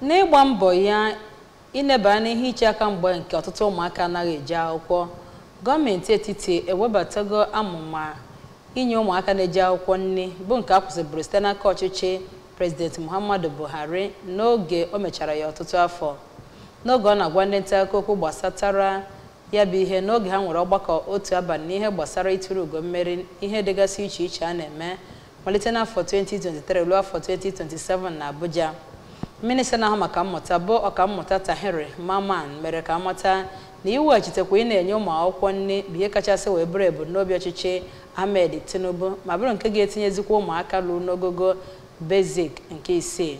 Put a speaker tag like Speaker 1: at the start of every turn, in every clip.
Speaker 1: N'ịgba mbọ ya ineba n'ihe iche aka mgba nke ọtụtụ ụmụaka anaghị eji akwụkwọ, gọọmenti etiti ewebatago amụma inye ụmụaka na-eji akwụkwọ nri, bụ nke a kwụsịbụrụ site n'aka ọchịchị Prezidenti Muhammadu Buhari n'oge o mechara ya ọtụtụ afọ. N'oge ọ na-agwa ndị nta akụkọ okwu gbasatara ya bụ ihe n'oge ha nwere ọgbakọ otu abalị n'ihe gbasara ịtụrụ ugo mmeri ihe dịgasị iche iche a na-eme malite n'afọ 2023 ruo afọ 2027 na Abuja, Minista na-ahụ maka mmụta bụ Ọkammụta Tahiri Mamman mere ka amata na iweghachitekwa ị na-enye ụmụ akwụkwọ nri bụ ihe kachasị wee bụrụ ebumnobi ọchịchị Ahmed Tinubu, ma bụrụ nke ga-etinyezikwa ụmụaka ruru n'ogogo basic nke isii.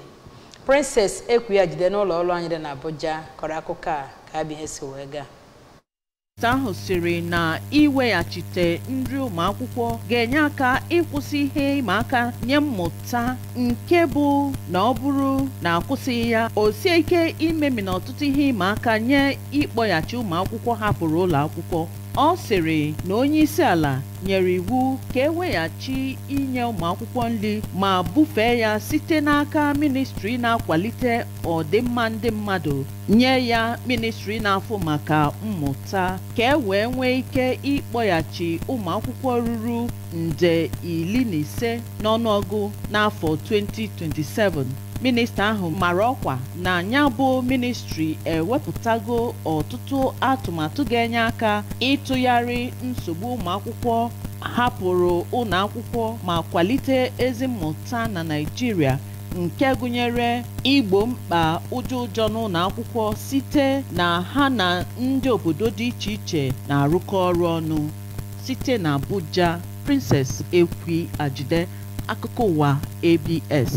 Speaker 1: Princess Ekwuya jide n'ụlọ ọrụ anyị dị n'Abuja kọrọ akụkọ a ka abụ ihe si wee gaa.
Speaker 2: Minista ahụ sịrị na iweghachite nri ụmụ akwụkwọ ga-enye aka ịkwụsị ihe ịma aka nye mmụta, nke bụ na ọ bụrụ na akwụsịghị ya, o sie ike imemi na ọtụtụ ihe ịma aka nye ịkpọghachi ụmụ akwụkwọ hapụrụ ụlọ akwụkwọ. Ọ sịrị na onye isi ala nyere iwu ka eweghachi inye ụmụ akwụkwọ nri ma bufee ya site n'aka ministri na-akwalite ọdịmma ndị mmadụ nye ya ministri na-afụ maka mmụta, ka e wee nwee ike ịkpọghachi ụmụ akwụkwọ ruru nde 15 n'ọnụọgụ n'afọ 2027. Minista ahụ mara ọkwa na ya bụ ministri ewepụtago ọtụtụ atụmatụ ga-enye aka ịtụgharị nsogbu ụmụ akwụkwọ hapụrụ ụlọ akwụkwọ ma kwalite ezi mmụta na Naịjirịa, nke gụnyere igbo mkpa ụjọ ụjọ n'ụlọ akwụkwọ site na ha na ndị obodo dị iche iche na-arụkọ ọrụ ọnụ. Site na Abuja, Princess Ekwi Ajide, akụkọ ụwa ABS.